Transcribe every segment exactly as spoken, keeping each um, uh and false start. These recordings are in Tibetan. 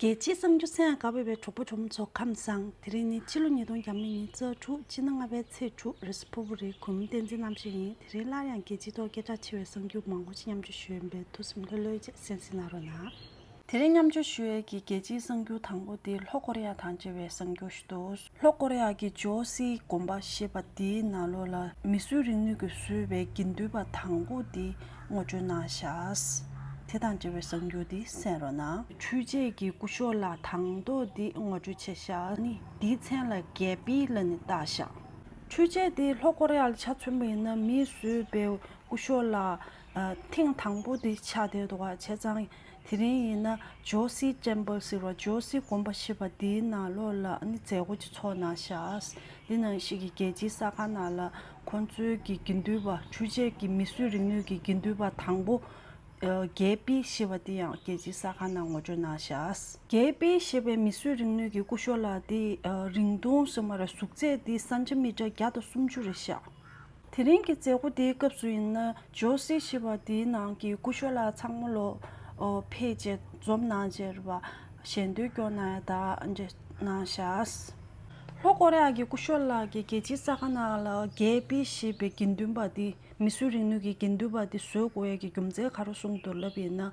རྒྱལ་སྤྱིའི་གསར་འགྱུར་གསན་ཡག་དགའ་བའི་གྲོགས་པོ་གྲོགས་མོ་ཚོ་ཁམས་བཟང་། དེ་རིང་ནི་ཕྱི་ལོ་ཉིས་སྟོང་ཉེར་གཉིས་ཚེས་དྲུག་ཕྱི་ཟླ་ལྔ་པའི་ཚེས་དྲུག་རེས་གཟའ་ཕུར་བུ་རེད། གུས་མོ་བསྟན་འཛིན་རྣམ་ཤེས་ཡིན། དེ་རིང་སླར་ཡང་རྒྱལ་སྤྱིའི་ཐོག་སྐད་གྲགས་ཆེ་བའི་གསར་འགྱུར་མང་པོ་ཞིག་མཉམ་སྤྱོད་ཞུ་ཡིན་པས་ཐུགས་སེམས་ལྷོད་ལྷོད་བྱས་གསན་གཟིགས་གནང་རོགས་གནང་། དེ་རིང་མཉམ་སྤྱོད་ཞུ་ཡས་ཀྱི་རྒྱལ་སྤྱིའི་གསར་འགྱུར་དང་པོ་དེ་ལྷོ་ཀོ་རི་ཡ་དང་འབྲེལ་བའི་གསར་འགྱུར་ཞིག་འདུག་ལྷོ་ཀོ་རི་ཡ་གི་ཇོ་སི་དགོན་པ་ཞེས་པ་དེའི་ནང་ལོགས་ལ་མིས་བཟོས་རིག་ནུས་ཀྱིས་བཟོས་པའི་དགེ་འདུན་པ་དང་པོ་དེ་ངོ་སྤྲོད་གནང་ཤག་དེ་དང་འབྲེལ་བའི་གསར་འགྱུར་དེ་གསན་རོགས་གནང་། འཕྲུལ་ཆས་ཀྱི་སྐུ་ཞབས་ལགས་དང་ཐོག་དེ་ངོ་སྤྲོད་བྱས་ཤག་ནི་དེའི་མཚན་ལ་གེ་པི་ལབ་ནས་བཏགས་ཤག་འཕྲུལ་ཆས་དེ་ལྷོ་ཀོ་རི་ཡ་ལ་ཆ་མཚོན་པ་ཡིན་ན་མིས་བཟོས་པའི་སྐུ་ཞབས་ལགས་ཐེངས་དང་པོ་དེ་ཆགས་བསྡད་འདུག་ག་བྱས་ཙང་། དེ་རིང་ཡིན་ན་ཇོ་སི་ཊེམ་པལ་ཟེར་བ་ཇོ་སི་དགོན་པ་ཞེས་པ་དེའི་ནང་ལོགས་ལ་ཨ་ནི་མཛད་སྒོ་ཅིག་ཚོགས་གནང་ཤག་འདི་ནང་བཞིན་གྱི་རྒྱལ་སྤྱིའི་གསར་ཁང་ནང་ལ་ཁོང་ཚོའི་གི་དགེ་འདུན་པ་འཕྲུལ་ཆས་ཀྱི་མིས་བཟོས་རིག་ནུས་ཀྱི་དགེ་འདུན་པ་དང་པོ་ཨ་གེ་པི་ཞེས་པ་དེ་ཡང་རྒྱལ་སྤྱིའི་གསར་ཁང་ནང་ངོ་སྤྲོད་གནང་ཤག་གེ་པི་ཞེས་པའི་མིས་བཟོས་རིག་ནུས་ཀྱི་སྐུ་ཞབས་ལགས་དེ་ཨ་རིང་ཐུང་ཟེར་མ་རེད། གཟུགས་ཚད་དེ་སན་ཊི་མི་ཊར་བརྒྱ་དང་སུམ་ཅུ་རེད་ཤག་དེ་རིང་གི་མཛད་སྒོ་དེའི་སྐབས་སུ་ཡིན་ན་ཇོ་སི་ཞེས་པ་དེའི་ནང་གི་སྐུ་ཞབས་ལགས་ཚང་མ་ལོ་ཨོ་ཕེབས་བྱས་འཛོམས་གནང་བྱས་རེད་པ། ཞལ་འདོན་སྐྱོར་གནང་ཡ་ད་འདྲ་གནང་ཤག་ལྷོ་ཀོ་རི་ཡ་གི་སྐུ་ཞབས་ལགས་ཀྱིས་རྒྱལ་སྤྱིའི་གསར་ཁང་ནང་ལ་གེ་པི་ཞེས་པའི་དགེ་འདུན་པ་དེ་མིས་བཟོས་རིག་ནུས་ཀྱི་དགེ་འདུན་པ་དེ་བཟོ་དགོས་ཡས་ཀྱི་རྒྱུ་མཚན་ག་རེ་གསུངས་འདུག་ལབ་ཡིན་ན།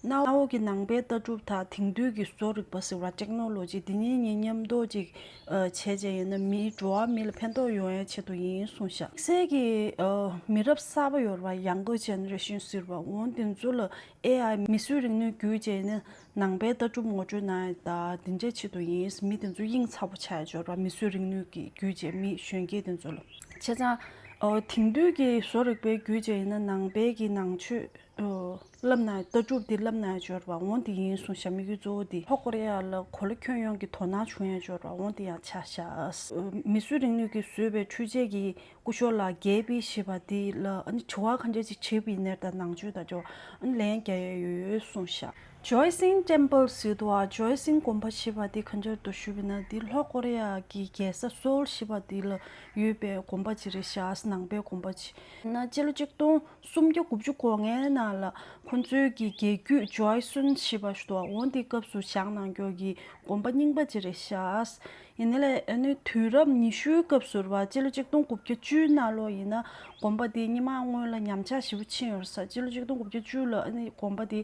གནའ་བོ་གི་ནང་པའི་ལྟ་གྲུབ་དང་དེང་དུས་ཀྱི་བཟོ་རིག་པ་ཟེར་བ་ཊེག་ནོ་ལོ་ཇི་འདི་གཉིས་གཉིས་མཉམ་འདོགས་ཅིག་ཨ་བྱས་བྱས་ཡིན་ན་མིའི་འགྲོ་བ་མི་ལ་ཕན་ཐོགས་ཡོང་ཡའི་ཆེད་དུ་ཡིན་གསུངས་ཤག་དམིགས་བསལ་གྱི་ཨ་མི་རབས་གསར་པ་ཡོད་རེད་པ། ཡང་གར་ཇེ་ནེ་རེ་ཤན་ཟེར་བ་འོ་འདི་ཚོ་ལ་ཨེ་ཨའི་མིས་བཟོས་རིག་ནུས་བརྒྱུད་བྱས་ནས་ནང་པའི་ལྟ་གྲུབ་ངོ་སྤྲོད་གནང་ཡ་ད་འདི་འདྲའི་ཆེད་དུ་ཡིན། མི་འདི་ཚོ་དབྱིངས་ཚ་པོ་ཆགས་ཡ་ཡོད་རེད་པ། མིས་བཟོས་རིག་ནུས་ཀྱི་བརྒྱུད་བྱས་མི་གཞོན་སྐྱེས་འདི་ཚོ་ལ་བྱས་ཙང་ཨ་དེང་དུས་ཀྱི་བཟོ་རིག་པའི་བརྒྱུད་བྱས་ཡིན་ན་ནང་པའི་གི་ནང་ཆོས། ཨོ། བསླབ་ན་ལྟ་གྲུབ་འདི་བསླབ་ན་འབྱོར་བ་འོང་དེ་ཡིན་གསུངས་ཤག་དམིགས་ཡུལ་གཙོ་བོ་འདི་ལྷོ་ཀོ་རི་ཡ་ལ་གོ་ལ་ཁྱོན་ཡོངས་ཀྱི་དོ་སྣང་བྱུང་ཡ་འབྱོར་བ་འོང་དེ་ཡང་ཆགས་ཤག་མིས་བཟོས་རིག་ནུས་ཀྱིས་བཟོས་པའི་འཕྲུལ་ཆས་ཀྱི་སྐུ་ཞབས་ལགས་གེ་པི་ཞེས་པ་འདི་ལ་ཨ་ནི་དྲི་བ་ག་འདྲ་ཅིག་དྲིས་པ་ཡིན་ནའི་ད་ནང་ཆོས་ད་ཅོ་ཨ་ནི་ལན་རྒྱག་ཡ་ཡོད་ཡོད་གསུངས་ཤག་ཇོའི་སིན་ཊེམ་པལ་ཟེར་འདུག་ཨ། ཇོའི་སིན་དགོན་པ་ཞེས་པ་འདི་ག་འདྲ་འདུག་ཞུས་པ་ཡིན་ན་འདི་ལྷོ་ཀོ་རི་ཡ་གི་རྒྱལ་ས་སོལ་ཞེས་པ་འདི་ལ་ཡོད་པའི་དགོན་པ་ཅིག་རེད་ཤག་ནང་པའི་དགོན་པ་ཅིག་ཡིན་ན་སྤྱི་ལོ་གཅིག་སྟོང་སུམ་བརྒྱ་དགུ་བཅུ་གོ་ལྔའི་ནང་ལ་ཁོང་ཚོའི་གི་རྒྱལ་རྒྱུད་ཇོའི་སུན་ཞེས་པ་ཞིག་འདུག་འོ་འདི་སྐབས་སུ་བཞེངས་གནང་མཁན་གྱི་དགོན་པ་རྙིང་པ་ཅིག་རེད་ཤག་ཡིན་ནའི་ལས་ཨ་ནི་དུས་རབས་ཉི་ཤུའི་སྐབས་སུ་རེད་པ། སྤྱི་ལོ་གཅིག་སྟོང་དགུ་བརྒྱ་བཅུའི་ནང་ལོགས་ཡིན་ན་དགོན་པ་འདི་སྔོན་མ་སྔོན་ལ་ཉམས་ཆག་ཞེ་པོ་ཕྱིན་ཡོད་རེད་ས། སྤྱི་ལོ་གཅིག་སྟོང་དགུ་བརྒྱ་བཅུ་ལ་ཨ་ནི་དགོན་པ་འདི་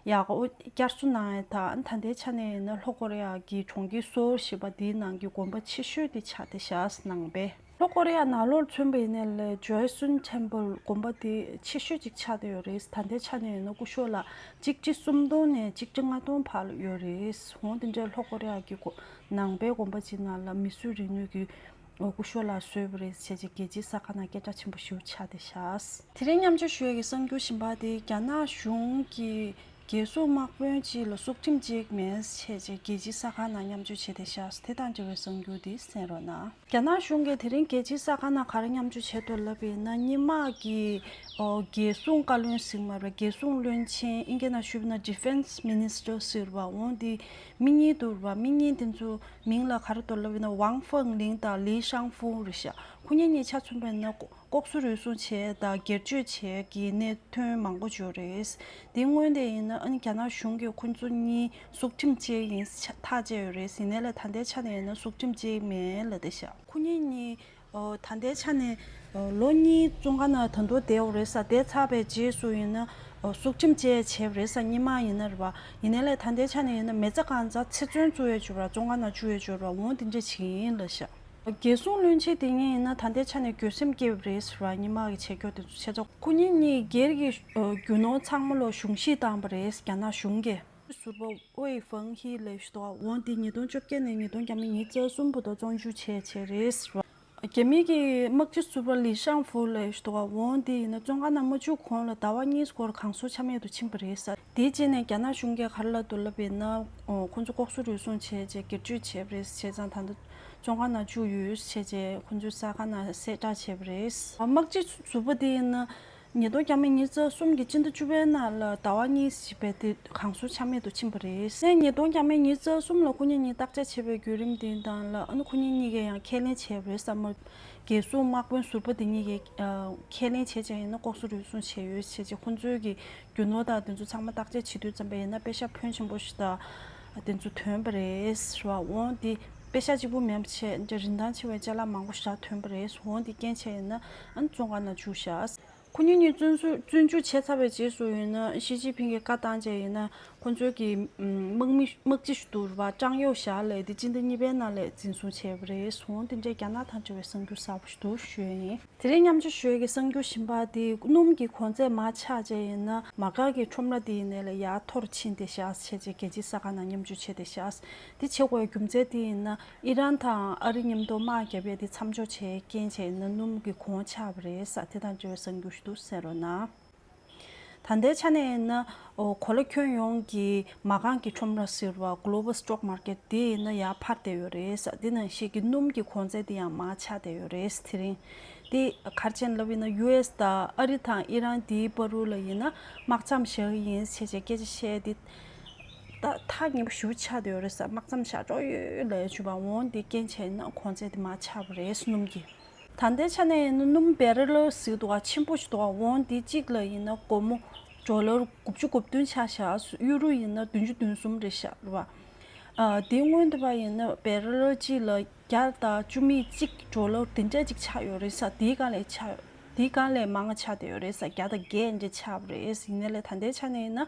ཡག་པོ་བསྐྱར་གསོ་གནང་ཡ་ད་ཨ་ནི་ད་ལྟའི་ཆ་ནས་ཡིན་ན་ལྷོ་ཀོ་རི་ཡ་གི་གྲོང་ཁྱེར་སོལ་ཞེས་པ་འདིའི་ནང་གི་དགོན་པ་ཆེ་ཤོས་དེ་ཆགས་བསྡད་ཤག་ནང་པའི། ལྷོ་ཀོ་རི་ཡ་ནང་ལོགས་ལ་མཚོན་པ་ཡིན་ནའི་ལས་ཇོའི་སུན་ཊེམ་པལ་དགོན་པ་དེ་ཆེ་ཤོས་ཅིག་ཆགས་བསྡད་ཡོད་རེད། ད་ལྟའི་ཆ་ནས་ཡིན་ན་སྐུ་ཞབས་ལགས་གཅིག་ཁྲི་སུམ་སྟོང་ནས་གཅིག་ཁྲི་ལྔ་སྟོང་བར་ལ་ཡོད་རེད། འོ་དེ་འདྲའི་ལྷོ་ཀོ་རི་ཡ་གི་དགོ་ནང་པའི་དགོན་པ་ཅིག་ནང་ལ་མིས་བཟོས་རིག་ནུས་ཀྱི་སྐུ་ཞབས་ལགས་བཟོས་པ་རེད་བྱས་རྗེས་རྒྱལ་སྤྱིའི་གསར་ཁང་ནང་སྐད་གྲགས་ཆེན་པོ་ཞེ་པོ་ཆགས་བསྡད་ཤག་དེ་རིང་མཉམ་སྤྱོད་ཞུ་ཡས་ཀྱི་གསར་འགྱུར་གཞན་པ་དེ་རྒྱ་ནག་གཞུང་གིས་རྒྱལ་སྲུང་དམག་དཔོན་གཅིག་ལ་སྲོག་ཁྲིམས་བཅད་མེད་བྱས་རྗེས་རྒྱལ་སྤྱིའི་གསར་ཁང་ནང་མཉམ་སྤྱོད་བྱས་བསྡད་ཤག་དེ་དང་འབྲེལ་བའི་གསར་འགྱུར་དེ་གསན་རོགས་གནང་། རྒྱ་ནག་གཞུང་གིས་དེ་རིང་རྒྱལ་སྤྱིའི་གསར་ཁང་ནང་ག་རེ་མཉམ་སྤྱོད་བྱས་འདུག་ལབ་པ་ཡིན་ན་སྔོན་མ་གི་ཨོ་རྒྱལ་སྲུང་བཀའ་བློན་ཟེར་མ་རེད། རྒྱལ་སྲུང་བློན་ཆེན་ཨིན་སྐད་ནང་ཞུས་པ་ན་Defense Minister ཟེར་བ་འོང་དེ་མི་གཉིས་འདུག་རེད་པ། མི་གཉིས་དེ་ཚོ་མིང་ལ་ག་རེ་འདུག་ལབ་པ་ཡིན་ན་ཝང་ཧྥང་ལིང་དང་ལི་ཤང་ཧྥུའུ་རེད་ཤག་ཁོ་གཉིས་གཉིས་ཆ་མཚོན་པ་ཡིན་ན་ལྐོག་ཟ་རུལ་སུངས་བྱས་དང་སྒེར་གཅོད་བྱས་ཀྱི་གནད་དོན་མང་པོ་ཡོད་རེད། དེ་སྔོན་དེ་ཡིན་ན་ཨ་ནི་རྒྱ་ནག་གཞུང་གིས་ཁོ་ཚོ་གཉིས་སྲོག་ཁྲིམས་བཅད་ཡིན་ཐག་བཅད་ཡོད་རེད། ཡིན་ནའི་ལས་ད་ལྟའི་ཆ་ནས་ཡིན་ན་སྲོག་ཁྲིམས་བཅད་མེད་ལབ་བསྡད་ཤག་ཁོ་གཉིས་གཉིས་ཨོ་ད་ལྟའི་ཆ་ནས་ཨོ་ལོ་གཉིས་བཙོན་ཁང་ནང་ད་དུང་བསྡད་ཡོད་རེད་ས། བསྡད་ཚར་བའི་རྗེས་སུ་ཡིན་ན་ཨོ་སྲོག་ཁྲིམས་བཅད་བྱས་པ་རེད་ས། སྔོན་མ་ཡིན་ན་རེད་པ། ཡིན་ནའི་ལས་ད་ལྟའི་ཆ་ནས་ཡིན་ན་མི་ཚེ་གང་ཚང་ཚེ་བཙོན་བཅུག་ཡས་ཡོད་རེད་པ། བཙོན་ཁང་ནང་བཅུག་ཡས་ཡོད་རེད་པ། འོ་དེ་འདྲ་ཞིག་ཡིན་ལབ་ཤག་རྒྱལ་སྲུང་བློན་ཆེན་དེ་གཉིས་ཡིན་ན་ད་ལྟའི་ཆ་ནས་འགྱོད་སེམས་སྐྱེས་པ་རེད་ཟེར་བ། སྔོན་མ་གི་བྱེད་སྐྱོ་དེ་ཚོ་བྱས་ཙང་། ཁོ་གཉིས་གཉིས་སྒེར་གྱི་རྒྱུ་ནོར་ཚང་མ་ལོ་གཞུང་བཞེས་བཏང་པ་རེད། རྒྱ་ནག་གཞུང་གིས། ཟུར་པ་ཝེ་ཧྥང་ཧི་ལབ་ཞུ་དོ། འོ་དེ་ཉིས་སྟོང་བཅོ་བརྒྱད་ནས་ཉིས་སྟོང་ཉི་ཤུ་རྩ་གསུམ་བར་དུ་བཙོན་འཇུག་བྱས་བྱས་རེད་ཟེར་བ། རྒྱ་མི་གི་དམག་སྤྱི་ཟུར་པ་ལི་ཤང་ཧྥུའུ་ལབ་ཞུ་དོ། འོ་དེ་ཡིན་ན་བཙོན་ཁང་ནང་མ་བཅུག་གོང་ལ་ཟླ་བ་གཉིས་སྐོར་གང་སར་ཆ་མེད་དུ་ཕྱིན་པ་རེད་ཟེར། དེའི་རྗེས་ནས་རྒྱ་ནག་གཞུང་གིས་ག་རེ་ལབ་འདུག་ལབ་པ་ཡིན་ན། ཁོ་ཚོ་ལྐོག་ཟ་རུལ་སུངས་བྱས་རྗེས་སྒེར་གཅོད་བྱས་པ་རེད། བྱས་ཙང་ད་ལྟ་བཙོན་ཁང་ནང་བཅུག་ཡོད་བྱས་རྗེས་ཁོ་ཚོའི་གསར་ཁང་ནང་གསལ་བསྒྲགས་བྱས་པ་རེད། དམག་སྤྱི་ཟུར་པ་དེ་ཡིན་ན་ཉིས་སྟོང་ཉི་ཤུ་རྩ་གསུམ་གྱི་སྤྱི་ཟླ་བཅུ་པའི་ནང་ལ་ཟླ་བ་གཉིས་ཞིག་བས་དེ་གང་སར་ཆ་མེད་དུ་ཕྱིན་པ་རེད། ཉིས་སྟོང་ཉི་ཤུ་རྩ་གསུམ་ལ་ཁོ་གཉིས་གཉིས་བརྟག་དཔྱད་བྱས་པའི་བརྒྱུད་རིམ་དེའི་ནང་ལ་ཨ་ནི་ཁོ་གཉིས་གཉིས་ཀས་ཡང་ཁས་ལེན་བྱས་པ་རེད་བསམ་མོ། རྒྱལ་སྲུང་དམག་དཔོན་ཟུར་པ་དེ་གཉིས་ཀས་ཁས་ལེན་བྱས་བྱས་ཡིན་ན་ལྐོག་ཟ་རུལ་སུངས་བྱས་ཡོད་བྱས་རྗེས་ཁོ་ཚོའི་གི་རྒྱུ་ནོར་དང་དེ་ཚོ་ཚང་མ་བརྟག་དཔྱད་བྱེད་དུས་ཙམ་པ་ཡིན་ན་པེ་ཤག་ཕོན་ཆེན་པོ་ཞིག་དང་ དེ་ཚོ་ཐོན་པ་རེད་ར། འོང་དེ་དཔེ་ཆ་གཅིག་པུ་མིན་པ་བྱས་འདྲ་རིན་ཐང་ཆེ་བའི་ཅ་ལག་མང་པོ་ཞིག་ཐོན་པ་རེད། འོང་དེ་རྐྱེན་བྱས་ཡིན་ན་ཨ་ནི་བཙོན་ཁང་ནང་བཅུག་ཤག་ཁོ་གཉིས་གཉིས་བཙོན་འཇུག་བཙོན་འཇུག་བྱས་ཚར་བའི་རྗེས་སུ་ཡིན་ན་ཞི་ཅིན་ཕིང་གིས་བཀའ་བཏང་བྱས་ཡིན་ན་ཁོ་ཚོའི་གི་དམག་མི་དམག་སྤྱི་ཞིག་འདུག་ར། ཀྲང་ཡའོ་ཞའོ་ལབ་དེ་སྤྱི་ཟླ་གཉིས་པའི་ནང་ལ་འཛིན་བཟུང་བྱས་པ་རེད། འོང་དེ་འདྲའི་རྒྱ་ནག་དང་འབྲེལ་བའི་གསར་འགྱུར་གསར་པ་ཞིག་འདུག་ཞུ་ཡ་ཡིན། དེ་རིང་མཉམ་སྤྱོད་ཞུ་ཡ་གི་གསར་འགྱུར་གཞན་པ་དེ་སྣུམ་གྱི་གོང་ཚད་མར་ཆག་བྱས་ཡིན་ན་མ་གྷ་གི་ཁྲོམ་ར་དེ་ཡིན་ནའི་ལ་ཡར་མཐོ་རུ་ཕྱིན་བསྡད་ཤག་བྱས་རྗེས་རྒྱལ་སྤྱིའི་གསར་ཁང་ནང་མཉམ་སྤྱོད་བྱས་བསྡད་ཤག་དེ་བྱེད་དགོས་རྒྱུ་མཚན་དེ་ཡིན་ན་ཨི་རན་དང་ཨ་རི་མཉམ་དུ་དམག་བརྒྱབ་ཡས་དེ་མཚམས་འཇོག་བྱས་རྐྱེན་བྱས་ཡིན་ན་སྣུམ་གྱི་གོང་ཆག་པ་རེད་ཟེར། དེ་དང་འབྲེལ་བའི་གསར་འགྱུར་ཞིག་འདུག་གསན་རོགས་གནང་། ད་ལྟའི་ཆ་ནས་ཡིན་ན་གོ་ལ་ཁྱོན་ཡོངས་ཀྱི་མ་རྐང་གི་ཁྲོམ་ར་ཟེར་བ་Global Stock Market དེ་ཡིན་ན་ཡར་འཕར་བསྡད་ཡོད་རེད་ཟེར། དེ་ནང་བཞིན་གྱི་སྣུམ་གྱི་གོང་ཚད་དེ་ཡང་མར་ཆག་བསྡད་ཡོད་རེད་དེ་རིང་། དེ་ག་རེ་བྱས་ནས་ལབ་ཡིན་ན་ཡུ་ཨེས་དང་ཨ་རི་དང་ཨི་རན་དེའི་བར་ལ་ཡིན་ན་དམག་མཚམས་བཞག་གི་ཡིན་ཟེར་བྱས་སྐད་ཆ་བཤད་དེ། ད་ཐག་ཉེ་པོ་ཞེ་པོ་ཆགས་བསྡད་ཡོད་རེད་ཟེར། དམག་མཚམས་བཞག་ཆོག་ཡོད་ལབ་ཡ་བྱུང་བ། འོང་དེ་རྐྱེན་བྱས་ན་གོང་ཚད་དེ་མར་ཆག་པ་རེད་སྣུམ་གྱི། ད་ལྟའི་ཆ་ནས་ཡིན་ན་སྣུམ་བེ་རེ་ལ་ཟེར་འདུག་ག་ཆེན་པོ་ཞིག་འདུག་ག་འོང་དེ་གཅིག་ལ་ཡིན་ན་སྒོར་མོ་ཌོ་ལར་དགུ་བཅུ་གོ་བདུན་ཆགས་ཤག་ཡུ་རོ་ཡིན་ན་བདུན་ཅུ་དོན་གསུམ་རེད་ཤག་རེད་པ། ཨ་དེ་སྔོན་དུ་བ་ཡིན་ན་བེ་རེ་ལ་གཅིག་ལ་བརྒྱ་དང་བཅུ་མེད་གཅིག་ཌོ་ལར་དེ་འདྲ་གཅིག་ཆགས་ཡོད་རེད་ཟེར། དེའི་སྒང་ལས་ཆགས་དེའི་སྒང་ལས་མང་ང་ཆགས་བསྡད་ཡོད་རེད་ཟེར། བརྒྱ་དང་བརྒྱད་འདྲ་ཆགས་པ་རེད། ཡིན་ནའི་ལས་ད་ལྟའི་ཆ་ནས་ཡིན་ན་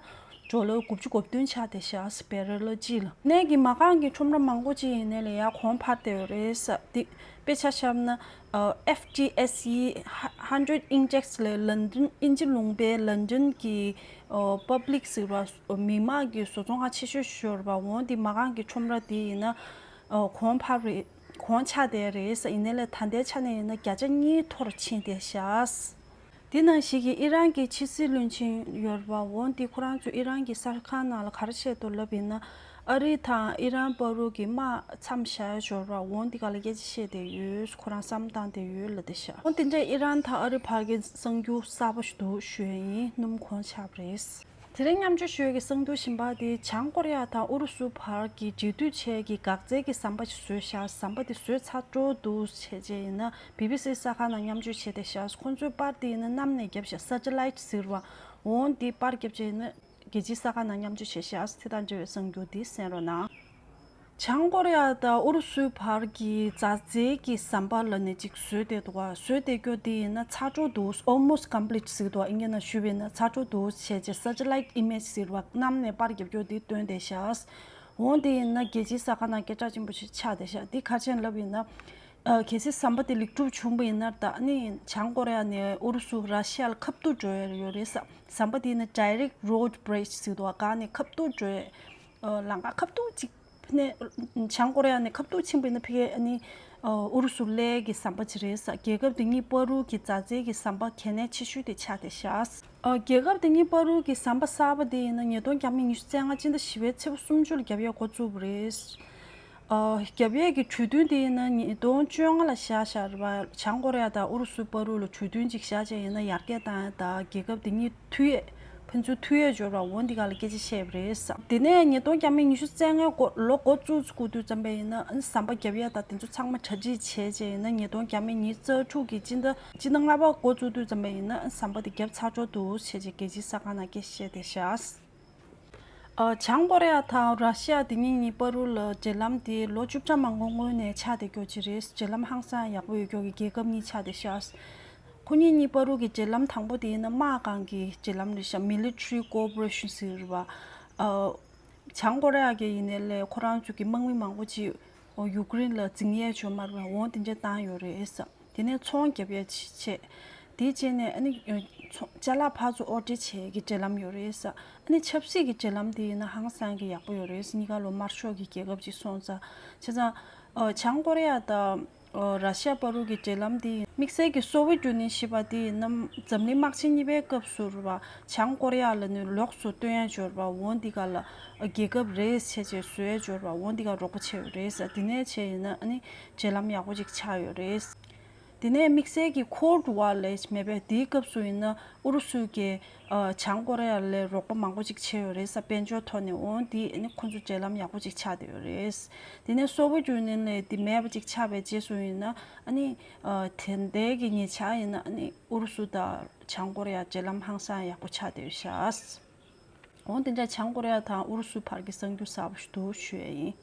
ཌོ་ལར་དགུ་བཅུ་གོ་བདུན་ཆགས་བསྡད་ཤག་བེ་རེ་ལ་གཅིག་ལ། ནས་ཀྱི་མ་རྐང་གི་ཁྲོམ་ར་མང་པོ་ཅིག་ཡིན་ནའི་ལས་ཡར་གོང་འཕར་བསྡད་ཡོད་རེད་ཟེར། དེ་དཔེ་ཆ་བཞག་ན་ཨ་F T S E hundred index ལས་ལན་ཌན་དབྱིན་ཇི་ལུང་པའི་ལན་ཌན་གྱི་ཨ་པབ་ལིག་ཟེར་བ་མི་དམངས་ཀྱི་བཟོ་ཚོང་ཁང་ཆེ་ཤོས་ཤོར་བ། འོང་དེ་མ་རྐང་གི་ཁྲོམ་ར་དེ་ཡིན་ན་ཨ་གོང་འཕར་རེད། གོང་ཆག་བསྡད་རེད་ཟེར། ཡིན་ནའི་ལས་ད་ལྟའི་ཆ་ནས་ཡིན་ན་བརྒྱ་ཆ་གཉིས་མཐོ་རུ་ཕྱིན་བསྡད་ཤག་དེ་ནང་བཞིན་གྱི་ཨི་རན་གྱི་ཕྱི་སྲིད་བློན་ཆེན་ཡོད་རེད་པ། འོང་དེ་ཁོ་རང་ཚོ་ཨི་རན་གྱི་གསར་ཁང་ནང་ལ་ག་རེ་བཤད་འདུག་ལབ་ཡིན་ན་ཨ་རི་དང་ཨི་རན་བར་དུ་གི་དམག་མཚམས་བཞག་ཡ་ཡོད་རེད་པ། འོང་དེ་ག་ལ་སྐད་ཆ་བཤད་བསྡད་ཡོད། ཁོ་རང་བསམ་བཏང་བསྡད་ཡོད་ལབ་བསྡད་ཤག་འོང་དེ་འདྲ་ཨི་རན་དང་ཨ་རི་བར་གྱི་གསར་འགྱུར་གསར་པ་ཞིག་འདུག་ཞུ་ཡ་ཡིན། སྣུམ་གོང་ཆག་པ་རེད། དེ་རིང་མཉམ་སྤྱོད་ཞུ་ཡ་གི་གསར་འགྱུར་གཞན་པ་དེ་བྱང་ཀོ་རི་ཡ་དང་ཨུ་རུ་སུ་བར་གྱི་འབྲེལ་མཐུད་བྱེད་ཀྱི་འགག་རྩའི་གི་ཟམ་པ་ཞིག་བཟོས་ཤག་ཟམ་པ་དེ་བཟོས་ཚར་འགྲོ་འདུག་བྱས་རྗེས་ཡིན་ན་བི་བི་སི་གསར་ཁང་ནང་མཉམ་སྤྱོད་བྱས་བསྡད་ཤག་ཁོང་ཚོའི་པར་དེ་ཡིན་ན་གནམ་ནས་བརྒྱབ་ཤག་སེ་ཊི་ལའིཊ་ཟེར་བ། འོང་དེ་པར་བརྒྱབ་བྱས་ཡིན་ན་རྒྱལ་སྤྱིའི་གསར་ཁང་ནང་མཉམ་སྤྱོད་བྱས་ཤག་དེ་དང་འབྲེལ་བའི་གསར་འགྱུར་དེ་གསན་རོགས་གནང་། བྱང་ཀོ་རི་ཡ་དང་ཨུ་རུ་སུའི་བར་གྱི་མཛའ་བརྩེ་གི་ཟམ་པ་ལབ་ནས་ཅིག་བཟོས་བསྡད་འདུག་ག་བཟོས་བསྡད་རྒྱུ་དེ་ཡིན་ན་ཚར་འགྲོ་འདུག Almost complete ཟེར་འདུག་ཨིན་སྐད་ནང་ཞུས་པ་ཡིན་ན་ཚར་འགྲོ་འདུག་བྱས་རྗེས་སེ་ཊི་ལའིཊ་ཨི་མེཇ་ཟེར་བ་གནམ་ནས་པར་རྒྱབ་རྒྱུ་དེ་སྟོན་བསྡད་ཤག་འོང་དེ་ཡིན་ན་རྒྱལ་སྤྱིའི་གསར་ཁང་ནང་སྐད་གྲགས་ཆེན་པོ་ཞིག་ཆགས་བསྡད་ཤག་འདི་ག་རེ་བྱས་ནས་ལབ་ཡིན་ན། ཨ་གལ་སྲིད་ཟམ་པ་དེ་ལེགས་གྲུབ་བྱུང་བ་ཡིན་ན་ད་ནི་བྱང་ཀོ་རི་ཡ་ནས་ཨུ་རུ་སུ་ར་ཤི་ཡ་ལ་ཁ་ཐུག་འགྲོ་ཡ་ཡོད་རེད་ཟེར། ཟམ་པ་དེ་ནི་Direct Road Bridge ཟེར་འདུག་ག་ནས་ཁ་ཐུག་འགྲོ་ཡ། ཨ་ལམ་ཁ་ཁ་ཐུག་ཅིག་ནས་བྱང་ཀོ་རི་ཡ་ནས་ཁ་ཐུག་ཕྱིན་པ་ཡིན་ན་ཕ་གིའི་ཨ་ནི་ཨུ་རུ་སུ་སླེབས་ཀྱི་ཟམ་པ་ཅིག་རེད་ཟེར། རྒྱལ་ཁབ་དེ་གཉིས་བར་དུ་གི་མཛའ་བརྩེ་གི་ཟམ་པ་གལ་གནད་ཆེ་ཤོས་དེ་ཆགས་བསྡད་ཤག་ཨ་རྒྱལ་ཁབ་དེ་གཉིས་བར་དུ་གི་ཟམ་པ་གསར་པ་དེ་ཡིན་ན་ཉིས་སྟོང་བརྒྱ་མེད་ཉི་ཤུ་རྩ་ལྔ་སྤྱི་ཟླ་བཞི་པའི་ཚེས་པ་སུམ་ཅུ་ལ་རྒྱབ་ཡས་འགོ་བཙུགས་པ་རེད། ཨ་རྒྱབ་ཡས་ཀྱི་གྲོས་མཐུན་དེ་ཡིན་ན་ཉིས་སྟོང་བཅོ་ལྔ་ལ་བཞག་བཞག་རེད་པ། བྱང་ཀོ་རི་ཡ་དང་ཨུ་རུ་སུའི་བར་དུ་ལ་གྲོས་མཐུན་ཅིག་བཞག་བྱས་ཡིན་ན་ཡར་རྒྱས་བཏང་ཡ་དང་རྒྱལ་ཁབ་དེ་གཉིས་མཐུད་ཡས་ཕན་ཚུན་མཐུད་ཡས་འབྱོར་བ་འོ་འདི་ག་ལ་སྐད་ཆ་བཤད་པ་རེད་ཟེར། དེ་ནས་ཉིས་སྟོང་བརྒྱ་མེད་ཉི་ཤུ་རྩ་ལྔའི་འགོ་ལོ་འགོ་བཙུགས་བསྐུར་དུས་ཙམ་པ་ཡིན་ན་ཨ་ནི་ཟམ་པ་རྒྱབ་ཡ་དང་དེ་ཚོ་ཚང་མ་གྲ་སྒྲིག་བྱས་བྱས་ཡིན་ན་ཉིས་སྟོང་བརྒྱ་མེད་ཉི་ཤུ་རྩ་དྲུག་གི་སྤྱི་ཟླ་སྤྱི་ཟླ་ལྔ་པ་འགོ་བཙུགས་དུས་ཙམ་པ་ཡིན་ན་ཨ་ནི་ཟམ་པ་དེ་རྒྱབ་ཚར་འགྲོ་འདུག་བྱས་བྱས་རྒྱལ་སྤྱིའི་གསར་ཁང་ནང་སྐད་ཆ་བཤད་བསྡད་ཤག་ཨ་བྱང་ཀོ་རི་ཡ་དང་ར་ཤི་ཡ་དེ་གཉིས་གཉིས་བར་དུ་ལ་འབྲེལ་ལམ་དེ་ལོ་བཅུ་ཕྲག་མང་པོ་སྔོན་ནས་ཆགས་བསྡད་རྒྱུ་ཅིག་རེད། འབྲེལ་ལམ་ཧང་སང་ཡག་པོ་ཡོད་རྒྱུ་གི་རྒྱལ་ཁབ་གཉིས་ཆགས་བསྡད་ཤག་ཁོ་གཉིས་གཉིས་བར་དུ་གི་འབྲེལ་ལམ་དང་པོ་དེ་ཡིན་ན་དམག་སྒང་གི་འབྲེལ་ལམ་རེད་ཤག Military Cooperation ཟེར་བ། ཨ་བྱང་ཀོ་རི་ཡ་གི་ཡིན་ནའི་ལས་ཁོ་རང་ཚོ་གི་དམག་མི་མང་པོ་ཅིག་ཡུཀ་རེན་ལ་འཛིང་ཡས་བྱུང་མ་རེད་པ། འོང་དེ་འདྲ་བཏང་ཡོད་རེད་ཟེར། དེ་ནས་ཚོང་རྒྱབ་ཡས་བྱས། དེའི་རྗེས་ནས་ཨ་ནི་ཚོང་ཅ་ལག་ཕར་ཚུར་ཨོར་ཌར་བྱེད་ཀྱི་འབྲེལ་ལམ་ཡོད་རེད་ཟེར། ཨ་ནི་ཆབ་སྲིད་ཀྱི་འབྲེལ་ལམ་དེ་ཡིན་ན་ཧང་སང་གི་ཡག་པོ་ཡོད་རེད་ཟེར། གཉིས་ཀ་ལོ་དམར་ཤོག་གི་རྒྱལ་ཁབ་ཅིག་སོང་ཙང་། བྱས་ཙང་བྱང་ཀོ་རི་ཡ་དང་ར་ཤི་ཡ་བར་དུ་གི་འབྲེལ་ལམ་དེ་ཡིན། དམིགས་བསལ་གྱི་སོ་ཝེཊ་ཡུ་ནི་ཡན་ཞེས་པ་དེ་ཡིན་ན་འཛམ་གླིང་དམག་ཆེན་གཉིས་པའི་སྐབས་སུ་རེད་པ། བྱང་ཀོ་རི་ཡ་ལ་ནི་ལོགས་སུ་སྟོན་ཡ་འབྱོར་བ་འོང་འདི་ག་ལ་རྒྱལ་ཁབ་རེད་ཟེར་བྱས་བཟོ་ཡ་འབྱོར་བ་འོང་འདི་ག་རོགས་པ་བྱས་ཡོད་རེད་ཟེར། དེ་ནས་བྱས་ཡིན་ན་ཨ་ནི་འབྲེལ་ལམ་ཡག་པོ་ཅིག་ཆགས་ཡོད་རེད། དེ་ནས་དམིགས་བསལ་གྱི་Cold War ལས་མེད་པའི་དེའི་སྐབས་སུ་ཡིན་ན་ཨུ་རུ་སུ་གིས་ཨ་བྱང་ཀོ་རི་ཡ་ལ་རོགས་པ་མང་པོ་ཅིག་བྱས་ཡོད་རེད་ཟེར། དཔལ་འབྱོར་ཐོག་ནས་འོང་དེ་ཨ་ནི་ཁོང་ཚོ་འབྲེལ་ལམ་ཡག་པོ་ཅིག་ཆགས་བསྡད་ཡོད་རེད། དེ་ནས་སོ་ཝེཊ་ཡུ་ནི་ཡན་ལས་དེ་མེད་པ་ཅིག་ཆགས་པའི་རྗེས་སུ་ཡིན་ན་ཨ་ནི་ཨ་དེ་འདྲའི་གི་ཉེ་ཆར་ཡིན་ན་ཨ་ནི་ཨུ་རུ་སུ་དང་བྱང་ཀོ་རི་ཡ་འབྲེལ་ལམ་ཧང་སང་ཡག་པོ་ཆགས་བསྡད་ཡོད་ཤག་འོང་དེ་འདྲ་བྱང་ཀོ་རི་ཡ་དང་ཨུ་རུ་སུ་བར་གྱི་གསར་འགྱུར་གསར་པ་ཞིག་འདུག་ཞུ་ཡས་ཡིན།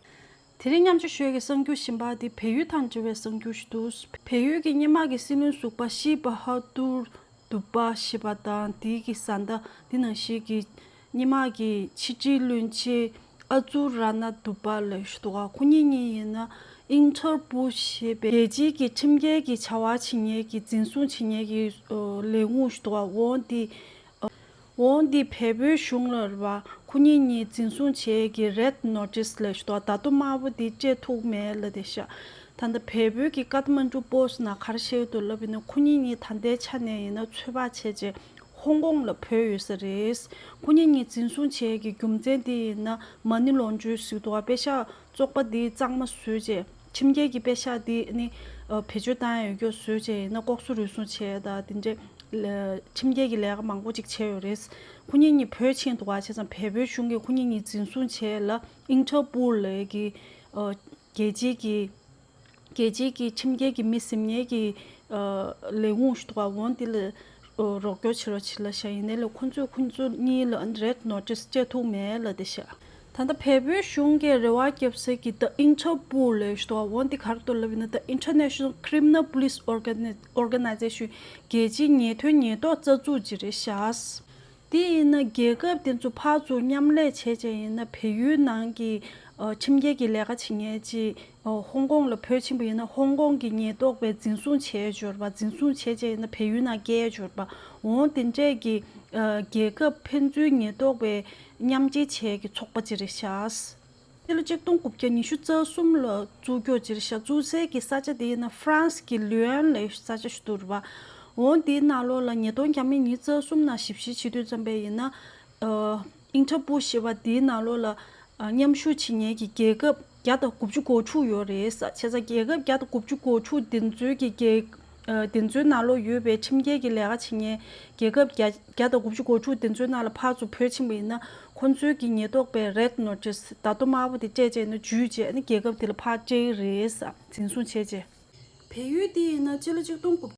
དེ་རིང་མཉམ་སྤྱོད་ཞུ་ཡས་ཀྱི་གསར་འགྱུར་གཞན་པ་དེ་བལ་ཡུལ་དང་འབྲེལ་བའི་གསར་འགྱུར་ཞིག་འདུག་བལ་ཡུལ་གྱི་སྔོན་མ་གི་སྲིད་བློན་ཟུར་པ་ཤི་བྷ་ཧ་ཏུར་དུ་པ་ཞེས་པ་དང་དེའི་གི་བཟའ་ཟླ་དེ་ནང་བཞིན་གྱི་སྔོན་མ་གི་ཕྱི་དྲིལ་བློན་ཆེན་ཨ་ཛུ་ར་ན་དུ་པ་ལབ་ཞུ་འདུག་ག་ཁོ་གཉིས་གཉིས་ཡིན་ན་ཨིན་ཊར་པོལ་ཞེས་པའི་རྒྱལ་སྤྱིའི་གི་ཁྲིམས་འགལ་གྱི་བྱ་བ་བྱེད་མཁན་གྱི་འཛིན་བཟུང་བྱེད་མཁན་གྱི་ལས་ཁུངས་ཞིག་འདུག་ག་འོང་དེ། འོང་འདི་བལ་པོའི་གཞུང་ལ་རེད་བ། ཁོ་གཉིས་གཉིས་འཛིན་བཟུང་བྱས་ཀྱི་རེད་ནོ་ཊིས་ལབ་ཞིག་འདུག་ད་དུང་དམར་པོ་འདི་སྤྲད་ཐུབ་མེད་ལབ་བསྡད་ཤག་ད་ལྟ་བལ་པོའི་གི་ཀཏ་མན་ཌུ་པོ་སི་ནང་ག་རེ་བཤད་ཡོད་འདུག་ལབ་ཡིན་ན་ཁོ་གཉིས་གཉིས་ད་ལྟའི་ཆ་ནས་ཡིན་ན་ཚོད་དཔག་བྱས་རྗེས་ཧོང་ཀོང་ལ་བུད་ཡོད་ས་རེད། ཁོ་གཉིས་གཉིས་འཛིན་བཟུང་བྱས་ཀྱི་རྒྱུ་མཚན་འདི་ཡིན་ན་མ་ནི་ལོན་ཌརིང་ཞིག་འདུག་བ། པེ་ཤག་བཙོག་པ་འདི་གཙང་མ་བཟོས་རྗེས་ཁྲིམས་འགལ་གྱི་པེ་ཤག་འདི་ནི་བེད་སྤྱོད་བཏང་ཡ་ཡོད་སྐྱོ་བཟོས་རྗེས་ཡིན་ན་ལྐོག་ཟ་རུལ་སུངས་བྱས་ད་འདི་འདྲའི། ཁྲིམས་འགལ་གྱི་ལས་ཀ་མང་པོ་ཅིག་བྱས་ཡོད་རེད། ཁོ་གཉིས་གཉིས་བོད་ཕྱིན་འདུག་ག་བྱས་ཙང་བལ་པོའི་གཞུང་གིས་ཁོ་གཉིས་གཉིས་འཛིན་བཟུང་བྱས་ལ་ཨིན་ཊར་པོལ་ལབ་ཀྱི་རྒྱལ་སྤྱིའི་གི་རྒྱལ་སྤྱིའི་གི་ཁྲིམས་འགལ་གྱི་མི་ཟིན་མཁན་གྱི་ལས་ཁུངས་ཞིག་འདུག་ག་འོང་འདི་ལ་རོགས་སྐྱོར་བྱེད་རོགས་བྱེད་ལབ་ཤག་ཡིན་ནའི་ལ་ཁོ་ཚོས་ཁོ་ཚོ་གཉིས་ལ་རེད་ནོ་ཊིས་སྤྲད་ཐུབ་མེད་ལབ་བསྡད་ཤག་ད་ལྟ་བལ་པོའི་གཞུང་གིས་རེ་བ་བརྒྱབ་ས་གི་The Interpol ལབ་ཞིག་འདུག་འོ་འདི་ག་རེ་འདུག་ལབ་ཡིན་ན་The International Criminal Police Organi- Organization རྒྱལ་སྤྱིའི་ཉེས་དོན་ཉེན་རྟོག་རྩ་འཛུགས་ཅིག་རེད་ཤག་དེ་ཡིན་ན་རྒྱལ་ཁབ་དེ་ཚོ་ཕར་ཚུར་མཉམ་ལས་བྱས་བྱས་ཡིན་ན་བལ་ཡུལ་ནང་གི་ཁྲིམས་འགལ་གྱི་ལས་ཀ་བྱེད་མཁན་ཅིག་ཧོང་ཀོང་ལ་བུད་ཕྱིན་པ་ཡིན་ན་ཧོང་ཀོང་གི་ཉེན་རྟོག་པས་འཛིན་བཟུང་བྱས་འབྱོར་བ་འཛིན་བཟུང་བྱས་བྱས་ཡིན་ན་བལ་ཡུལ་ནང་བསྐྱལ་འབྱོར་བ་འོང་དེ་འདྲས་ཀྱི་རྒྱལ་ཁབ་ཕན་ཚུན་ཉེན་རྟོག་པའི། མཉམ་འབྲེལ་བྱས་ཀྱི་ཚོགས་པ་ཅིག་རེད་ཤག་སྤྱི་ལོ་གཅིག་སྟོང་དགུ་བརྒྱ་ཉི་ཤུ་རྩ་གསུམ་ལ་བཙུགས་རྒྱུ་ཅིག་རེད་ཤག་བཙུགས་སའི་གི་ས་ཆ་དེ་ཡིན་ན་ཧྥ་རན་སི་གི་ལི་ཡོན་ལབ་ས་ཆ་ཞིག་འདུག་རེད་པ། འོ་དེའི་ནང་ལོགས་ལ་ཉིས་སྟོང་ཉི་ཤུ་རྩ་གསུམ་ནང་ཞིབ་བཤེར་བྱེད་དུས་ཙམ་པ་ཡིན་ན། ཨིན་ཊར་པོལ་ཞེས་པ་དེའི་ནང་ལོགས་ལ་མཉམ་ཞུགས་བྱེད་མཁན་གྱི་རྒྱལ་ཁབ་བརྒྱ་དང་དགུ་བཅུ་གོ་དྲུག་ཡོད་རེད་ས། བྱས་ཙང་རྒྱལ་ཁབ་བརྒྱ་དང་དགུ་བཅུ་གོ་དྲུག་དེ་ཚོའི་གི་རྒྱལ། དེ་ཚོའི་ནང་ལོགས་ཡོད་པའི་ཁྲིམས་འགལ་གྱི་ལས་ཀ་བྱེད་མཁན་རྒྱལ་ཁབ་བརྒྱ་བརྒྱ་དང་དགུ་བཅུ་གོ་དྲུག་དེ་ཚོའི་ནང་ལ་ཕར་ཚུར་བུད་ཕྱིན་པ་ཡིན་ན་ཁོང་ཚོའི་གི་ཉེན་རྟོག་པས་རེད་ནོ་ཊིས་ད་དུང་དམར་པོ་དེ་སྤྲད་བྱས་ནས་འཇུས་བྱས་ནས་རྒྱལ་ཁབ་དེ་ལ་ཕར་སྤྲད་ཀྱི་རེད་ས་འཛིན་བཟུང་བྱས་རྗེས། བལ་ཡུལ་དེ་ཡིན་ན་སྤྱི་ལོ་གཅིག་སྟོང་དགུ་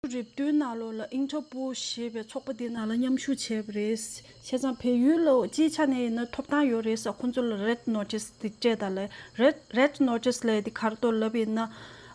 བརྒྱ་རེབ་བདུན་ནང་ལོགས་ལ་ཨིན་ཊར་པོལ་ཞེས་པའི་ཚོགས་པ་དེའི་ནང་ལ་མཉམ་ཞུགས་བྱས་པ་རེད། བྱས་ཙང་བལ་ཡུལ་ལ་སྤྱིའི་ཆ་ནས་ཡིན་ན་ཐོབ་ཐང་ཡོད་རེད་ས། ཁོང་ཚོ་ལ་རེད་ནོ་ཊིས་དེ་སྤྲད་ད་ལས་རེད་རེད་ནོ་ཊིས་ལས་དེ་ག་རེ་འདུག་ལབ་ཡིན་ན།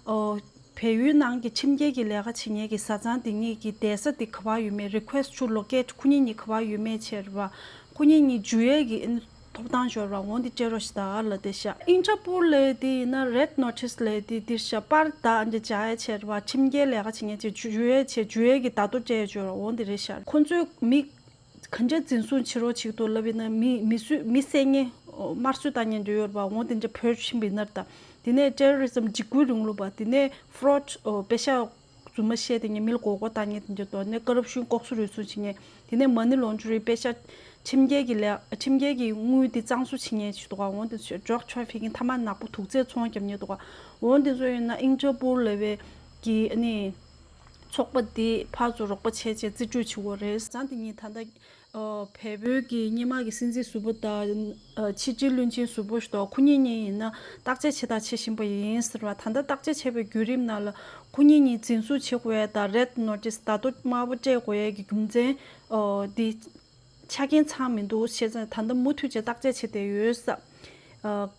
ཨོ། བལ་ཡུལ་ནང་གི་ཁྲིམས་འགལ་གྱི་ལས་ཀ་བྱེད་མཁན་གྱི་བཟའ་ཚང་དེ་གཉིས་ཀྱི་བསྡད་ས་དེ་ག་པར་ཡོད་མེད། Request to locate ཁོ་གཉིས་གཉིས་ག་པར་ཡོད་མེད་བྱས་རེད་པ། ཁོ་གཉིས་གཉིས་འཇུ་ཡས་ཀྱི་ཨ་ནི་ཐོབ་ཐང་ཤོར་བ་འོང་དེ་སྤྲད་རོགས་ཞེས་ད་ལབ་བསྡད་ཤག་ཨིན་ཊར་པོལ་ལས་དེ་ཡིན་ན་རེད་ནོ་ཊིས་ལས་དེ་འདིར་ཤག་པར་ད་འདི་བྱ་ཡས་བྱས་རེད་པ། ཁྲིམས་འགལ་ལས་ཀ་བྱེད་མཁན་ཅིག་འཇུ་ཡས་བྱས་འཇུ་ཡས་ཀྱི་བརྡ་ཐོ་སྤྲད་ཡས་ཤོར་བ་འོང་དེ་རེད་ཤག་ཁོ་ཚོའི་མི། ག་འདྲས་འཛིན་བཟུང་བྱེད་རོགས་བྱེད་ཀྱི་འདུག་ལབ་ཡིན་ན་མི་མི་གསོད་མི་བསད་མཁན་དམར་གསོད་བཏང་མཁན་འདྲ་ཡོད་རེད་པ། འོང་དེ་འདྲ་བོད་ཕྱིན་པ་ཡིན་ན་ད་དེ་ནས་terrorism འཇིགས་སྐུལ་རིང་ལུགས་པ་དེ་ནས་fraud པེ་ཤག་རྫུན་མ་བཤད་དེ་ངས་མི་ལ་མགོ་སྐོར་བཏང་མཁན་དེ་འདྲ་འདུག་ནས་ཀ་རབ་ཤོན་ལྐོག་ཟ་རུལ་སུངས་བྱེད་མཁན་དེ་ནས་money laundering པེ་ཤག་ཁྲིམས་འགལ་གྱི་ལས་ཁྲིམས་འགལ་གྱི་དངུལ་དེ་གཙང་བཟོ་བྱེད་མཁན་ཞིག་འདུག་འོང་དེ་drug trafficking ཐ་མག་ནག་པོ་དུག་རྫས་ཚོང་རྒྱབ་མཁན་འདུག་འོང་དེ་ཚོ་ཡིན་ན་ཨིན་ཊར་པོལ་ལབ་པའི་གི་ཨ་ནི། ཚོགས་པ་འདི་ཕར་ཚུར་རོགས་པ་བྱས་བྱས་རྩིས་སྤྲོད་བྱེད་དགོས་རེད། བཟའ་ཚང་དེ་གཉིས་ད་ལྟ་བལ་པོའི་གི་སྔོན་མ་གི་སྲིད་འཛིན་ཟུར་པ་དང་ཕྱི་དྲིལ་བློན་ཆེན་ཟུར་པ་ཞིག་འདུག་ཁོ་གཉིས་གཉིས་ཡིན་ན་བརྟག་དཔྱད་བྱེད་དང་བྱེད་བཞིན་པ་ཡིན་ཟེར་བ། ད་ལྟ་བརྟག་དཔྱད་བྱས་པའི་བརྒྱུད་རིམ་ནང་ལ་ཁོ་གཉིས་གཉིས་འཛིན་བཟུང་བྱེད་དགོས་ཡས་དང་རེད་ནོ་ཊིས་བརྡ་ཐོ་དམར་པོ་སྤྲད་དགོས་ཡས་ཀྱི་རྒྱུ་མཚན་འདི། ཆ་རྐྱེན་ཚང་མི་འདུག་བྱས་ཙང་ད་ལྟ་མུ་མཐུད་བྱས་བརྟག་དཔྱད་བྱས་བསྡད་ཡོད་ས།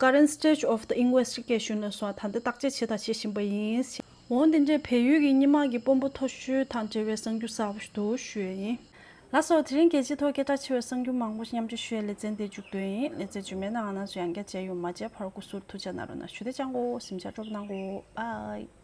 Current stage of the investigation ལ་སོགས་ད་ལྟ་བརྟག་དཔྱད་བྱས་དང་བྱེད་བཞིན་པ་ཡིན། འོང་དེ་འདྲའི་བལ་ཡུལ་གྱི་སྔོན་མ་གི་དཔོན་པོ་མཐོ་ཤོས་དང་འབྲེལ་བའི་གསར་འགྱུར་གསར་པ་ཞིག་འདུག་ཞུ་ཡས་ཡིན། ལགས་སོ། དེ་རིང་རྒྱལ་སྤྱིའི་ཐོག་སྐད་གྲགས་ཆེ་བའི་གསར་འགྱུར་མང་པོ་ཞིག་མཉམ་སྤྱོད་ཞུ་ཡས་ལེ་ཚན་འདིར་མཇུག་བསྡུ་ཡིན། ལེ་ཚན་རྗེས་མའི་ནང་ང་རང་ཚོ་ཡང་བསྐྱར་མཇལ་ཡོང་། མ་མཇལ་བར་སྐུ་གཟུགས་ཐུགས་ཅག་གནང་རོགས་གནང་། ཞུ་བདེ་ཅང་གོ་སེམས་ཅག་སྤྲོ་པོ་གནང་གོ་ཨའི།